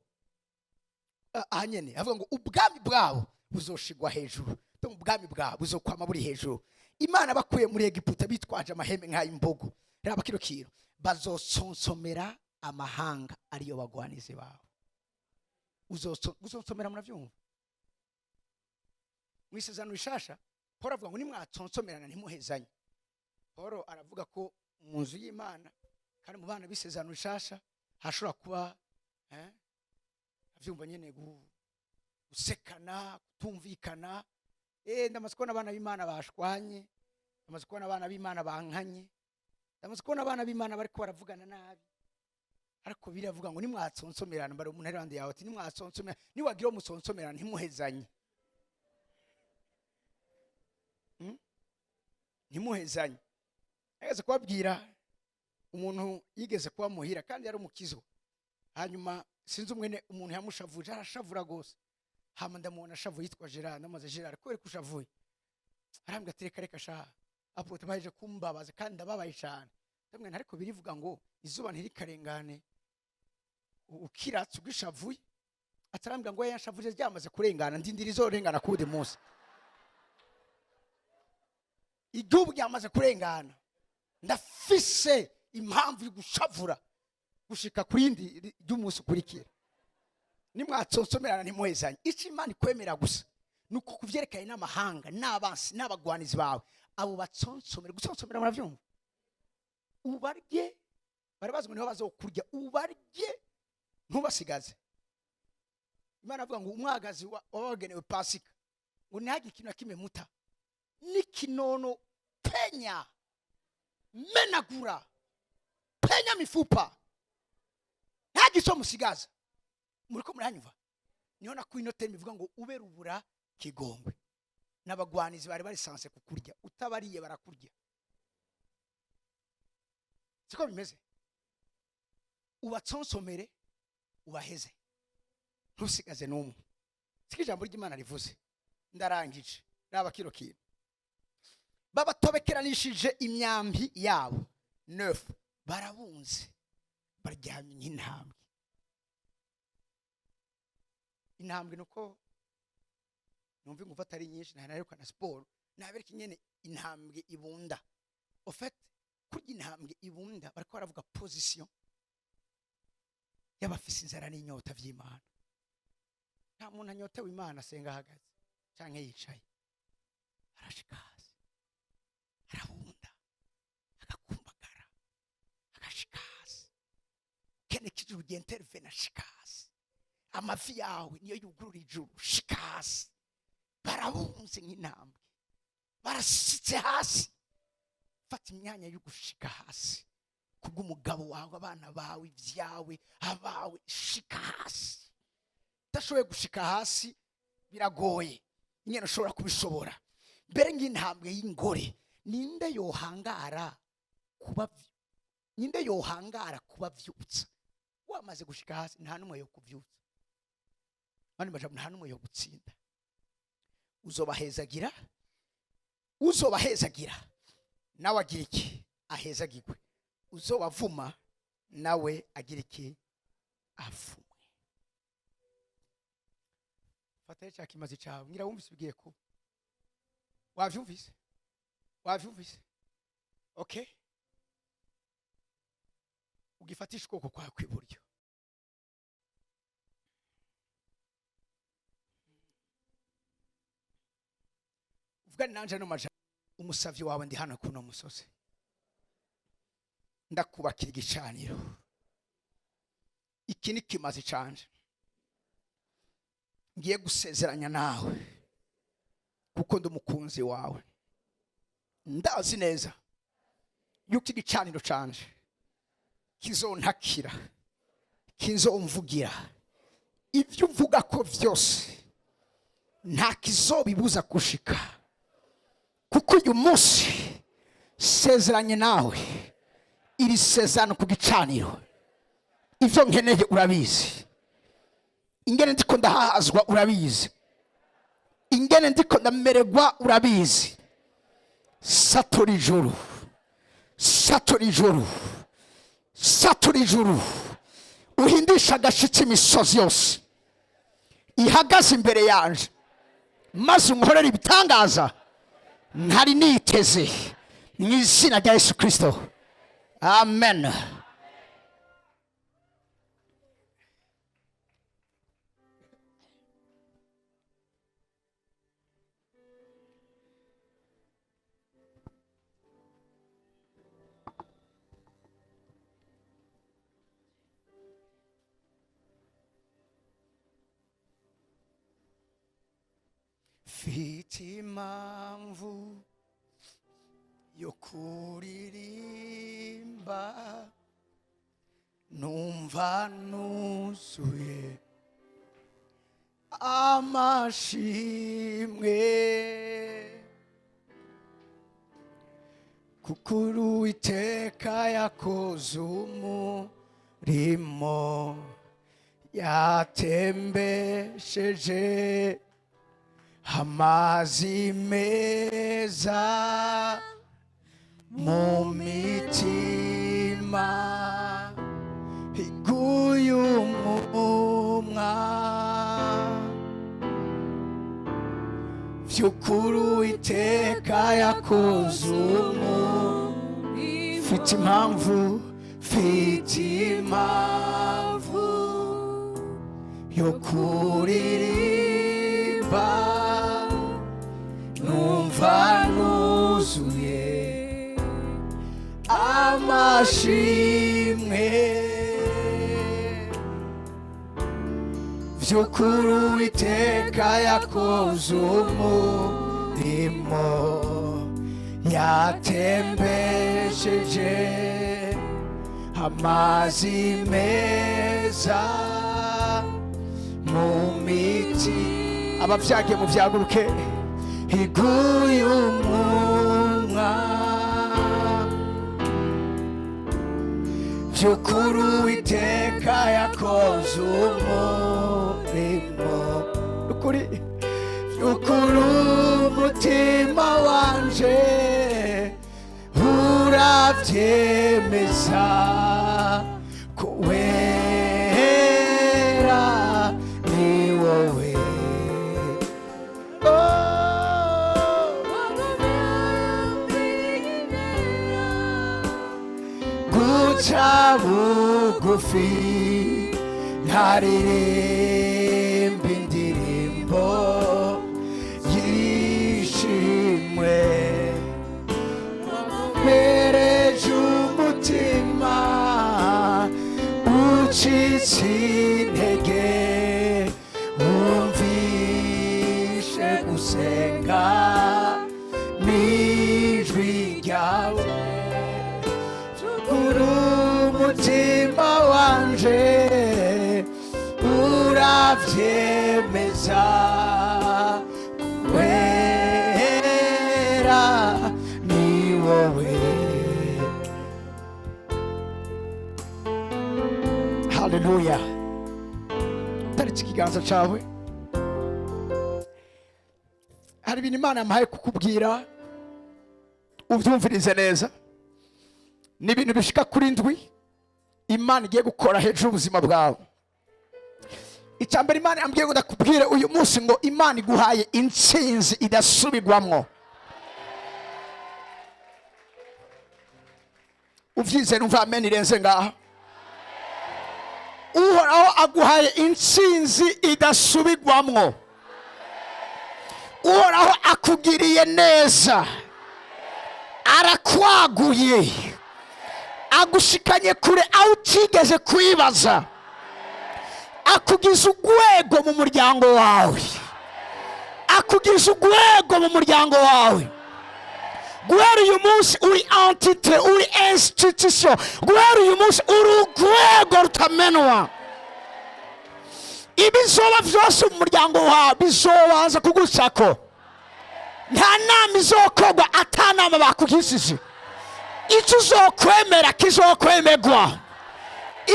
aha nyene avuga ngo ubwami bwabo buzoshigwa hejuru. Donc ubwami bwabo buzokwama buri hejuru. Imana bakuye muri Egiputa bitwaje amahembe nk'ay'imbogo. Raba kino kintu: bazosonsomera amahanga ariyo bagwanizi babo. Uzonsomera, muravyumva? Mu Isezerano Rishasha Paul avuga ngo nimwatsonsomerana ntimuhezanye. Paul aravuga ko mu nzu y'Imana kandi mu bana b'Isezerano Rishasha hashobora kuba avyumva nyene gusekana, kutumvikana. Ndamaze kubona abana b'Imana bashwanye, ndamaze kubona abana b'Imana bankanye, ndamaze kubona abana b'Imana bariko baravugana nabi. Ariko biravuga ngo nimwatsonsomerana, mbari umuntu ari iruhande yawe ati nimwatsonsomerana, niwagira uwo musonsomerana ntimuhezanye. Ntimuhezanye. Nageze kubabwira umuntu yigeze kuba muhira kandi yari umukizo. Hanyuma sinzi umwene umuntu yamushavuje, arashavura rwose. Hama ndamubona ashavuye, yitwa Gerard. Ndamaze: "Gerard, kubera ko ushavuye?" Arambwira ati: "Reka reka sha apôtre, baje kumbabaza kandi ndababaye cyane." Ndamubwira nti: "Ariko birivuga ngo izuba ntirikarengane ukiratse ugishavuye." Atarambwira ngo yashavuje ryamaze kurengana, ndindira izorengana kuwundi munsi. Igihugu ryamaze kurengana, ndafise impamvu yo gushavura gushika ku yindi ry'umunsi ukurikira. Nimwatsonsomerana ntimuhezanye. Icyo Imana ikwemera gusa ni uko kuvyerekanye n'amahanga n'abansi n'abagwanizi bawe, abo batsonsomera. Gutsonsomera muravyumva? Ubarye, bari bazi ngo niho bazokurya, ubarye ntubasigaze. Imana avuga ngo umwagazi wabagenewe Pasika, ngo ntihagire ikintu na kimwe muta, n'ikinono. Penya, menagura, penya mifupa, ntihagire icyo musigaza. Muriko muranyumva? Niho nakuye ino terme ivuga ngo ube rubura kigongwe n'abagwanizi bari barisanse kukurya. Utabariye barakurya, siko bimeze? Ubatsonsomere, ubaheze, ntusigaze n'umwe. Siko ijambo ry'Imana rivuze? Ndarangije. Raba kino kintu: babatobekeranishije imyambi yabo. Neuf, barabunze, baryamye nk'intambwe. Intambwe ni uko numva ingufu atari nyinshi, ntanaheruka na siporo. Nabereka ingene intambwe ibunda. Au fait, kurya intambwe ibunda, bariko baravuga position y'abafise inzara n'inyota vy'Imana. Nta muntu anyotewe Imana asenga ahagaze canke yicaye. Arashika hasi, arabunda, agakumbagara, agashika hasi. Kene kijuru ry'intervene, ashika hasi. Amavi yawe niyo yugurura ijuru. Shika hasi. Barabunze nk'intambwe, barasitse hasi. Fata imyanya yo gushika hasi kubw'umugabo wawe, abana bawe, ibyawe, abawe. Shika hasi. Udashoboye gushika hasi biragoye ingene ushobora kubishobora. Mbere nk'intambwe y'ingore, ninde yohangara kuba, ninde yohangara kubavyutsa? Wamaze gushika hasi, nta n'umwe yo kuvyutsa. Abandi majambo, nta n'umwe yo gutsinda. Uzobahezagira, uzobahezagira nawe agira iki? Ahezagirwe. Uzobavuma nawe agira iki? Avumwe. Fata cya kimazi cyawe. Ngira wumvise ibigiye kuba. Wavyumvise? Wavyumvise? Okay, ugifatisha ukuboko kwawe kw'iburyo. Uvugane nanje no maja umusavyi wawe. Ndi hano kuno musozi, ndakubakira igicaniro. Iki ni kimazi canje ngiye gusezeranya nawe, kuko ndi umukunzi wawe. Ndazi neza yuko igicaniro canje kizontakira, kizomvugira. Ibyo uvuga ko vyose nta kizobibuza gushika, kuko uyu munsi sezeranye nawe. Iri sezerano ku gicaniro. Ibyo nkeneye urabizi, ingene ndiko ndahazwa urabizi, ingene ndiko ndamererwa urabizi. Satura ijuru, satura ijuru, satura ijuru, uhindisha agashitsi imisozi yose ihagaze imbere yanje, maze unkorere ibitangaza ntari niteze, mu izina rya Yesu Kirisito, amen. Mfite impamvu yo kuririmba, numva nuzuye amashimwe, kuko Uwiteka yakoze umurimo, yatembesheje amazi meza mu mitima iguye umumwa. Vy'ukuri Uwiteka yakoze mfite impamvu, mfite impamvu yo kuririmba, numva nuzuye amashimwe, vy'ukuri Uwiteka yakoze umurimo, yatembesheje amazi meza mu miti. Abavyagiye muvyaguruke, iguye umumwa. Vy'ukuri Uwiteka yakoze umurimo, ukuri, vy'ukuri umutima wanje uravyemeza ko wera ni wowe. Oh. Guca bugufi nkaririmba indirimbo yishimwe, mpereje umutima ucitse intege, wumvishe gusenga n'ijwi ryawe. Kuri umutima wanje uravyemeza, wera ni wowe. Haleluya! Tariki ikiganza cawe. Hari ibintu Imana yampaye kukubwira, ubyumvirize neza. Ni ibintu bishika kuri ndwi Imana igiye gukora hejuru y'ubuzima bwawe. Icya mbere Imana yambwiye ngo ndakubwire uyu munsi, ngo Imana iguhaye intsinzi idasubirwamwo. Uvyizere, umva amen irenze ngaha. Uhoraho aguhaye intsinzi idasubirwamwo. Uhoraho akugiriye neza, arakwaguye, agushikanye kure aho utigeze kwibaza, akugize urwego mu muryango wawe, akugize urwego mu muryango wawe. Guhera uyu munsi uri entité, uri institution. Guhera uyu munsi uri urwego rutamenwa. Ibizoba byose mu muryango wawe bizobanza kugucako. Nta nama izokorwa ata nama bakugishije. Icyo uzokwemera kizokwemerwa,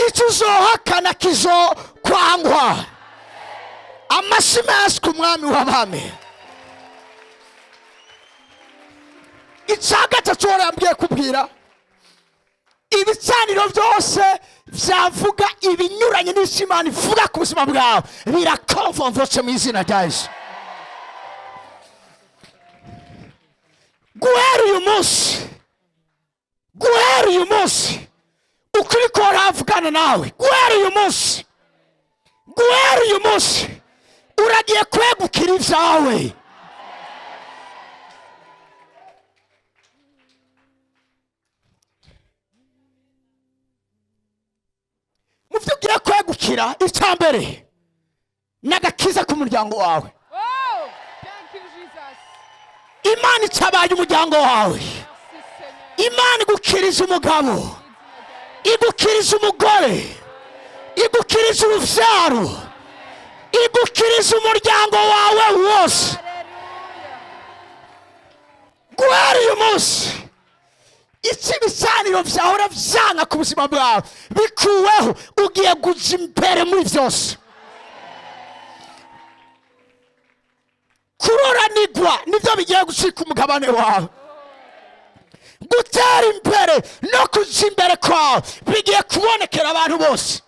icyo uzohakana kizokwangwa. Amashyi menshi ku mwami w'abami. Icya gatatu warambwiye kubwira ibicaniro byose byavuga ibinyuranye n'icyo Imana ivuga ku buzima bwawe birakomvomvotse mu izina rya Yesu. Guhera uyu munsi, guhera uyu munsi, ukuri ko havugana nawe, guhera uyu munsi, guhera uyu munsi uragiye kwegukira ibyawe. Mu byo ugiye kwegukira, icya mbere ni agakiza k'umuryango wawe. Oh, thank you, Jesus. Imana itabaye umuryango wawe. Merci, Seigneur. Imana igukiriza umugabo, igukiriza umugore, igukiriza urubyaro, igukiriza umuryango wawe wose. Alléluia. Guhera uyu munsi, icyo ibicaniro byahora byanga ku buzima bwawe bikuweho, ugiye kuja imbere muri byose. Kuroranigwa nibyo bigiye gucika umugabane wawe. Gutera imbere no kuja imbere kwawe bigiye kubonekera abantu bose.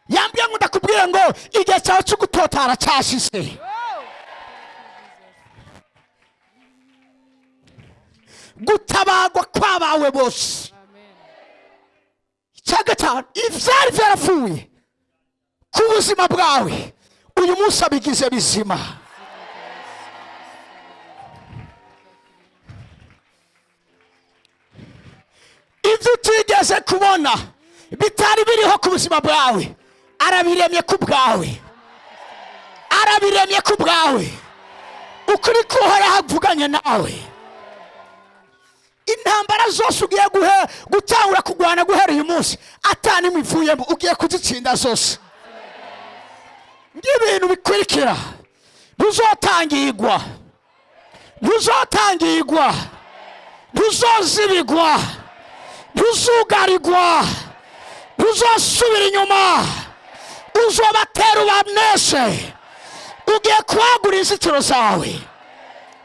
Yambwiye ngo ndakubwire ngo igihe cyawe cyo gutotara cyashize. Oh, Gutabagwa kwabawe bose. Amen. Icya gatanu, ibyari byarapfuye ku buzima bwawe, uyu munsi abigize bizima. Ibyo utigeze kubona bitari biriho ku buzima bwawe, arabiremye ku bwawe, arabiremye ku bwawe. Ukuri kuhoraho avuganye nawe. Intambara zose ugiye gutangura kurwana guhera uyu munsi, atanimwe ivuyemo, ugiye kuzitsinda zose. Ng'ibintu bikurikira: ntuzotangirwa, ntuzotangirwa, ntuzozibigwa, ntuzugarirwa, ntuzosubira inyuma, uzobatera ubaneshe. Ugiye kwagura inzitiro zawe.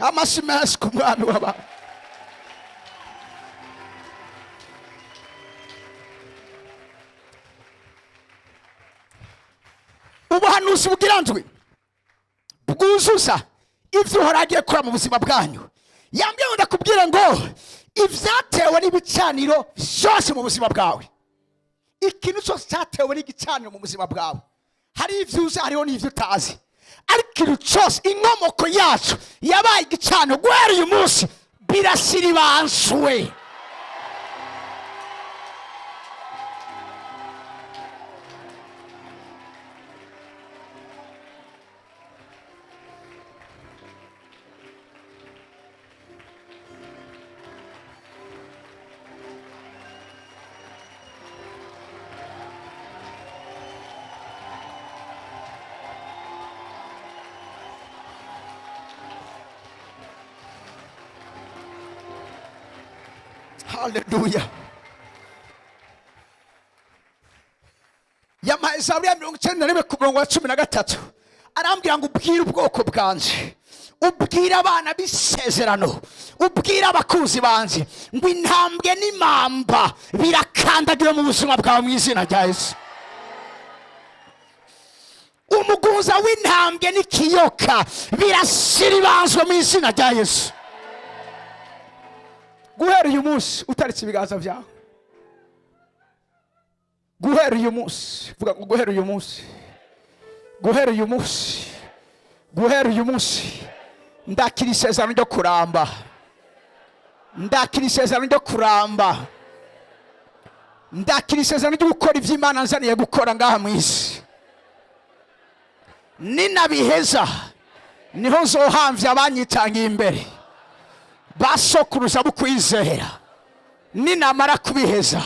Amashyi menshi ku mwami w'abantu. Ubuhanuzi bugira ndwi bwuzuza ibyo Uhoraho agiye gukora mu buzima bwanyu. Yambwiye ngo ndakubwire ngo ibyatewe n'ibicaniro byose mu buzima bwawe, ikintu cyose cyatewe n'igicaniro mu buzima bwawe, hari ibyo uzi, hariho n'ibyo utazi, ariko ikintu cyose inkomoko yacu yabaye igicaniro, guhera uyu munsi birasiribanzwe. Haleluya! Yampaye Zaburi ya 91 ku murongo wa 13, arambwira ngo ubwire ubwoko bwanje, ubwire abana b'isezerano, ubwire abakunzi banje ngo intambwe n'imamba birakandagira mu buzima bwawe mu izina rya Yesu. Umugunza w'intambwe n'ikiyoka birasiribanzwe mu izina rya Yesu. Guhera uyu munsi, utaritse ibiganza byawe, guhera uyu munsi, vuga ngo guhera uyu munsi, guhera uyu munsi, guhera uyu munsi ndakira isezerano ryo kuramba, ndakira isezerano ryo kuramba, ndakira isezerano ryo gukora ibyo Imana nzaniye gukora ngaha mu isi. Ninabiheza niho nzohamvya abanyitangiye imbere, basokuruza bukwizera. Ninamara kubiheza,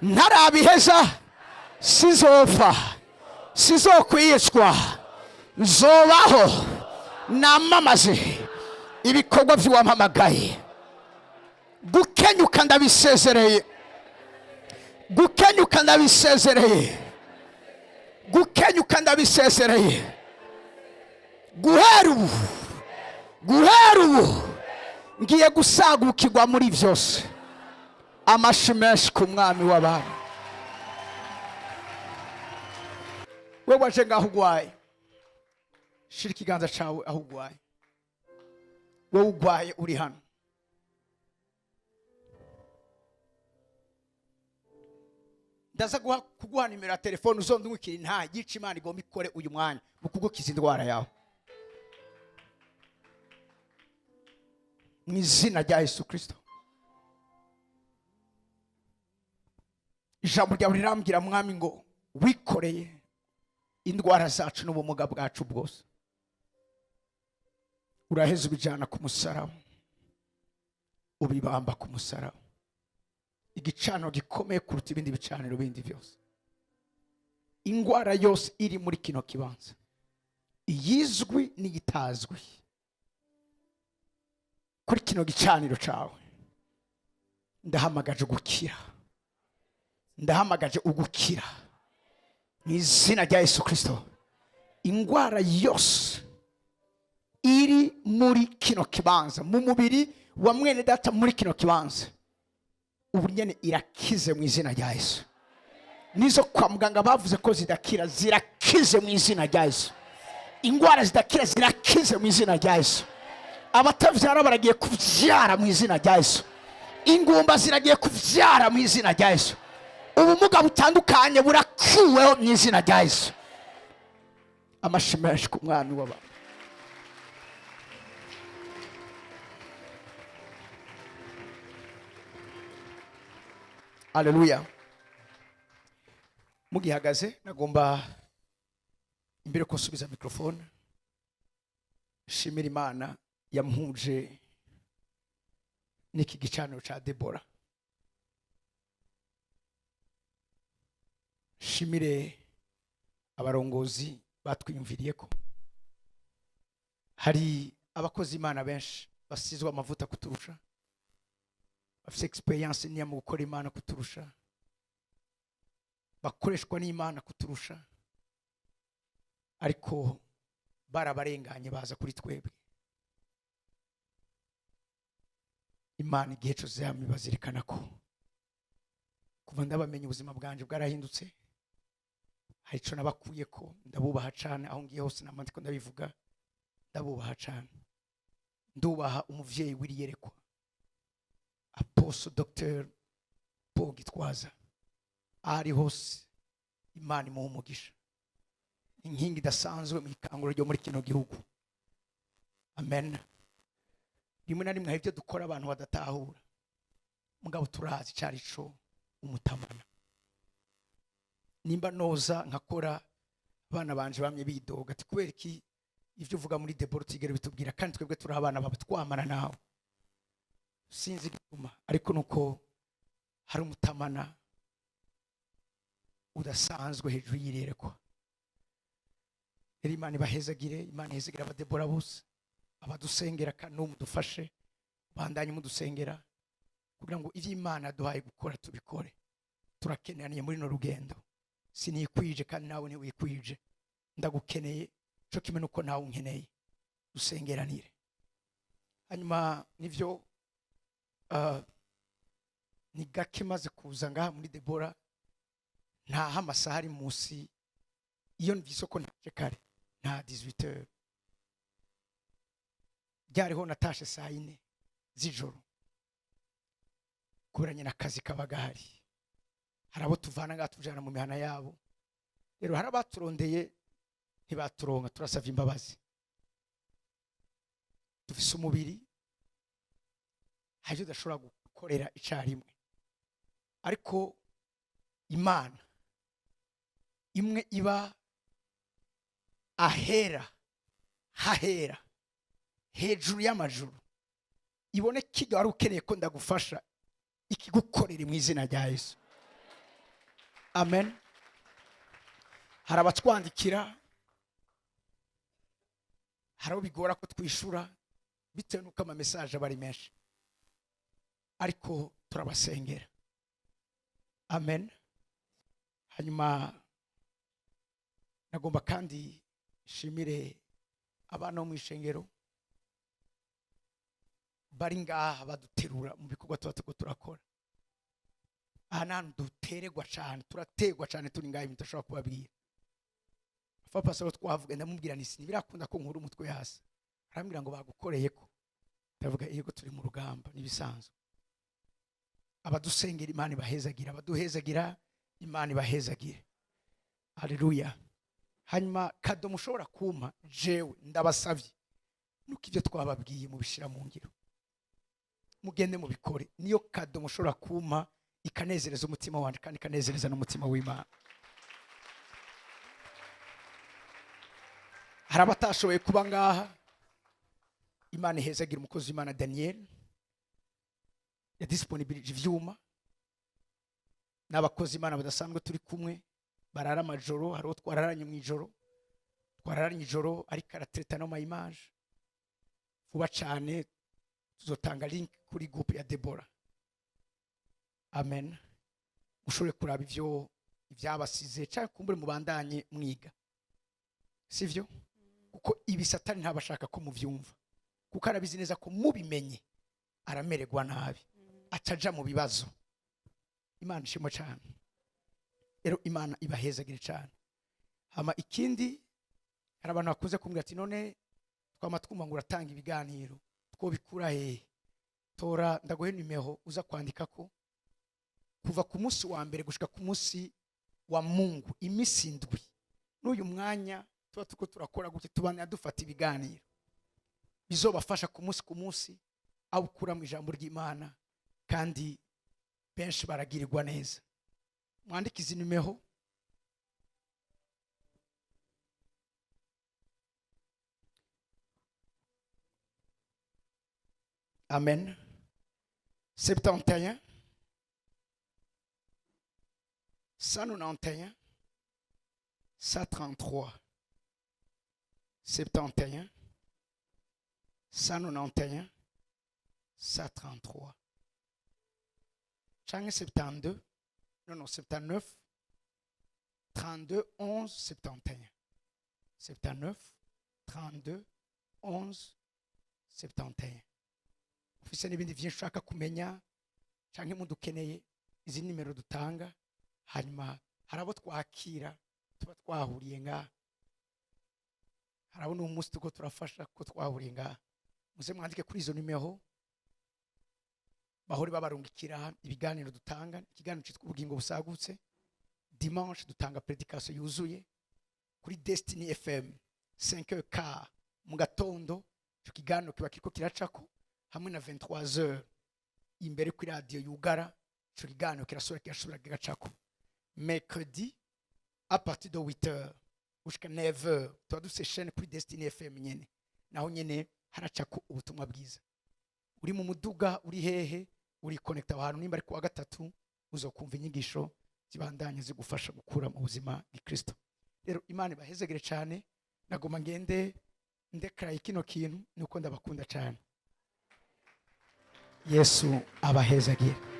ntarabiheza sizopfa, sizokwicwa, nzobaho namamaze ibikorwa by'uwampamagaye. Gukenyuka ndabisezereye, gukenyuka ndabisezereye, gukenyuka ndabisezereye. Guhera ubu, guhera ubu ngiye gusagukirwa muri byose. Amashi menshi ku Mwami w'abami. We waje ngaho ugwaye, shira ikiganza cyawe aho ugwaye. Wowe ugwaye uri hano, ndaza kuguha nimero ya telefone uzondungukira intaha yica. Imana igomba ikore uyu mwanya mu kugukiza indwara yawe mu izina rya Yesu Kirisito. Ijambo ryawe rirambwira, Mwami, ngo wikoreye indwara zacu n'ubumuga bwacu bwose, uraheza ubijyana ku musaraba, ubibamba ku musaraba, igicaniro gikomeye kuruta ibindi bicaniro bindi byose. Indwara yose iri muri kino kibanza, iyizwi n'iyitazwi, kuri kino gicaniro cyawe ndahamagaje gukira, ndahamagaje ugukira mu izina rya Yesu Kirisito. Indwara yose iri muri kino kibanza, mu mubiri wa mwene data muri kino kibanza, ubu nyene irakize mu izina rya Yesu. Nizo kwa muganga bavuze ko zidakira, zirakize mu izina rya Yesu. Indwara zidakira zirakize mu izina rya Yesu. Abatavyara baragiye kuvyara mu izina rya Yesu. Ingumba ziragiye kuvyara mu izina rya Yesu. Ubumuga butandukanye burakuweho mu izina rya Yesu. Amashi menshi ku Mwami w'abantu. Aleluya. Mugihagaze, nagomba imbere ko nsubiza microphone shimira Imana yampuje n'iki gicaniro ca Debora. Shimire abarongozi batwiyumviriye ko hari abakozi Imana benshi basizwe amavuta kuturusha, bafite experience niya mu gukora Imana kuturusha, bakoreshwa n'Imana kuturusha, ariko barabarenganye baza kuri twebwe. Imana igihe cyose yamibazirikana ko kuva ndabamenya ubuzima bwanje bwarahindutse. Hari ico nabakuye ko ndabubaha cane, aho ngiye hose namandiko ndabivuga, ndabubaha cane. Ndubaha umuvyeyi w'iriyerekwa Apostle Dr Paul Gitwaza, ari hose Imana imuha umugisha, inkingi idasanzwe mu ikanguro ryo muri kino gihugu. Amen. Rimwe na rimwe hari ibyo dukora abantu badatahura, mugabo turazi cyari co umutamana. Nimba noza nkakora, abana banje bamye bidoga ati kubera iki ivyo uvuga muri Debora utigera bitubwira, kandi twebwe turi abana bawe twamana nawe. Sinzi igituma, ariko nuko hari umutamana udasanzwe hejuru y'irerekwa. Rero Imana ibahezagire, Imana ihezagire abadebora bose abadusengera, kandi n'ubu mudufashe, bandanye mudusengera kugira ngo ivyo Imana yaduhaye gukora tubikore. Turakeneraniye muri no rugendo. Sinikwije kandi nawe ntiwikwije, ndagukeneye cyo kimwe nuko nawe unkeneye. Dusengeranire. Hanyuma nivyo ni gake maze kuza ngaha muri Debora ntaha amasaha ari munsi, iyo mvise ko ntaje kare nta 18h byariho, natashe saa 4 z'ijoro kubera nyine akazi kaba gahari. Hari abo tuvana ngaha tujana mu mihana yabo, rero hari abaturondeye ntibaturonka, turasavye imbabazi. Dufise umubiri, hari ivyo udashobora gukorera icarimwe, ariko Imana imwe iba ahera hahera hejuru y'amajuru ibone kijya wari ukeneye ko ndagufasha, ikigukorere mu izina rya Yesu. Amen. Hari abatwandikira, hari abo bigora ko twishura bitewe n'uko ama message aba ari menshi, Ariko turabasengera. Amen. Hanyuma nagomba kandi nshimire abana bo mu ishengero bari ngaha baduterura mu bikorwa tuba turiko turakora. Aha ni ahantu duteregwa cyane, turategwa cyane turi ngaha, ibintu tudashobora kubabwira. Fa pastor twavuga, ndamubwira nti ntibirakunda ko nkura umutwe hasi. Arambwira ngo bagukoreye ko. Ndavuga yego, turi mu rugamba nibisanzwe. Abadusengera Imana ibahezagira, abaduhezagira Imana ibahezagire. Haleluya. Hanyuma cadeau mushobora kumpa jewe, ndabasavye, nuko ibyo twababwiye mubishira mu ngiro, mugende mubikore. Niyo cadeau mushobora kumpa ikanezereza umutima wanje kandi ikanezereza n'umutima w'Imana. Hari abatashoboye kuba ngaha. Imana ihezagira umukozi w'Imana Daniel yadisponibilije ivyuma, n'abakozi Imana badasanzwe turi kumwe barara amajoro. Hari uwo twararanye mu ijoro, twararanye ijoro ariko aratreta no ma image. Vuba cyane tuzotanga link kuri group ya Deborah. Amen. Mushobore kuraba ivyo ivyabasize cyangwa kumbure mubandanye mwiga, sivyo? Kuko ibi Satani ntabashaka ko muvyumva, kuko arabizi neza ko mubimenye aramererwa nabi, acaja mu bibazo. Imana ishimwe cyane. Rero Imana ibahezagire cyane. Hama ikindi, hari abantu bakunze kumbwira ati none twama twumva ngo uratanga ibiganiro, twobikura hehe? Tora ndaguhe nimero uza kwandika ko kuva ku munsi wa mbere gushika ku munsi wa Mungu, imisi 7 n'uyu mwanya tuba turiko turakora gutya, tubana dufata ibiganiro bizobafasha ku munsi ku munsi, aho ukura mu ijambo ry'Imana, kandi benshi baragirirwa neza. Mwandike izi nimero. Amen. 71 191 133. 71 191 133. Canke 72, non, non, 79 32 11 71. 79 32 11 71. Ufise n'ibindi vyinshi ushaka kumenya canke mudukeneye, izi nimero dutanga. Hanyuma hari abo twakira tuba twahuriye ngaha, hari abo n'umunsi turiko turafasha ko twahuriye ngaha. Muze mwandike kuri izo nimero, bahore babarungikira ibiganiro dutanga. Ikiganiro cyitwa Ubugingo Busagutse, dimanche dutanga prédication yuzuye kuri Destiny FM 5h mu gatondo. Ico kiganiro kiba kiriko kiracako hamwe na 23h imbere kuri radio yugara. Ico kiganiro kirasubira kirasubira kigacako mercredi à partir de 8h gushika 9h. Tuba dufise chaîne kuri Destiny FM nyene, naho nyene haracako ubutumwa bwiza. Uri mu muduga, uri hehe, uri connecta ahantu, nimba ari kuwa gatatu uzokumva inyigisho zibandanye zigufasha gukura mu buzima bw'Ikristo. Rero Imana ibahezegere cyane. Nagoma ngende ndekaraye kino kintu, nuko ndabakunda cyane. Yesu abahezagire.